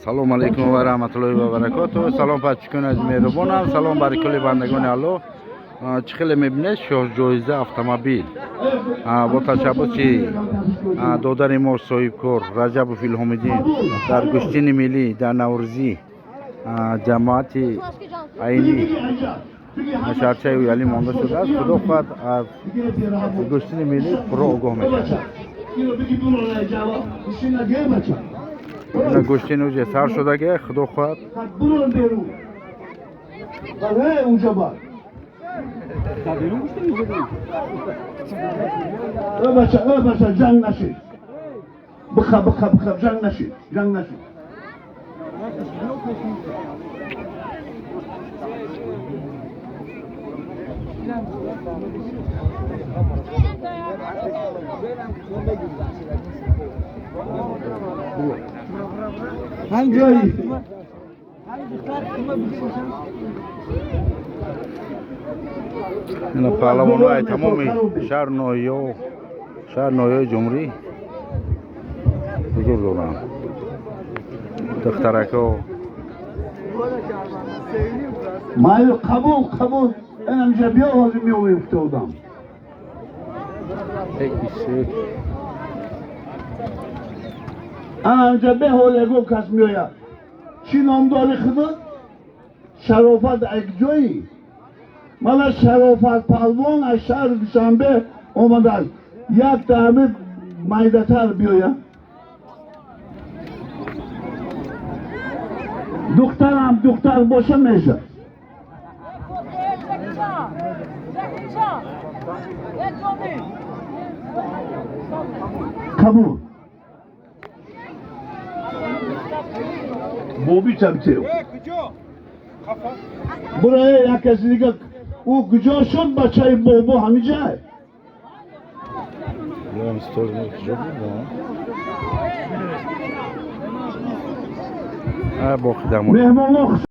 Салом алейкум ва раҳматуллоҳи ва баракоту. Салом подписчикони аз меҳрубонам, салом бари кулли бандагони Аллоҳ. Чӣ хеле мебинед, шоҳҷоиза автомобил бо ташаббуси додари мо, соҳибкор Раҷабов Илҳомиддин, дар гӯштини миллӣ дар Наврӯзӣ ҷамоати Айнӣ, шаҳрчаи Уялӣ монда шудааст. Худо хоҳад, аз гӯштини миллӣ пурра огоҳ мешавад. Ина гӯштини уже сар шудаге, худо хоҳад. Бурон берун. Унҷа бар. Э бача, э бача, ҷанг нашид. Биха, биха, биха, ҷанг нашид, ҷанг нашид. Ҳамҷои Ина паҳлавонҳои тамоми шаҳр, ноҳияҳои ҷумҳурӣ ҳузур доранд, духтаракҳо. Майли, қабул, қабул. Инамҷа биё, ҳозир меоем, футодам. Анамҷа беҳол ягон кас меояд. Чӣ ном дори худат? Шарофат акҷоӣ? Мана Шарофат палвон аз шаҳри Душанбе омадааст. Як даҳами майдатар биёя. Духтарам духтар боша меша. Қабул. Боби чабтев. Бурая як каси дига ӯ куҷо шуд, бачаи бобо ҳамиҷай? Боқи дамон. Меҳмонҳо.